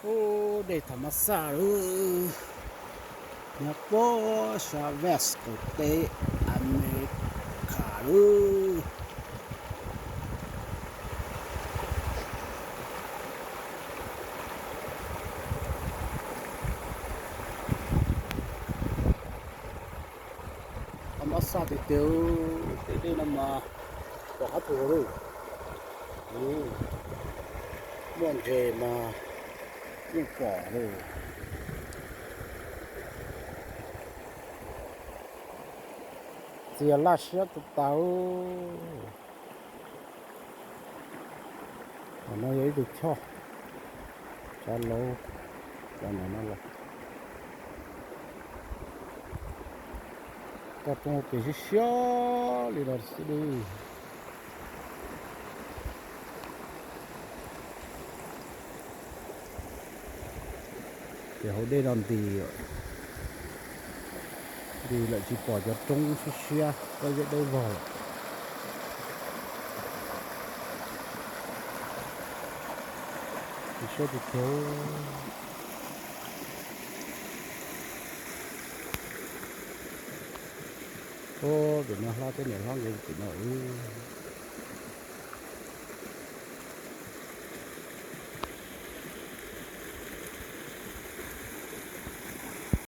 Ub, dej tham mas xaj lawm, nyob puag sab West qaum teb Amelikas lawm. Tham mas xaj tiag tiag, tej dej no mas pom qab tuag lawm. Muaj ntses mas yeej pom lawm. Txias laj siab tas tas. Qhov no yog ib tug choj, tsav laub, cov no no los toj roob ua ke siab siab li no xwb li. Ces hauv dej no nti, nti lawm tsis pom cov roob siab siab pob zeb dawb vog lawm. Siab tiag tiag. Ub, pem no hlob thiab niam hlob nkawd pem no wb.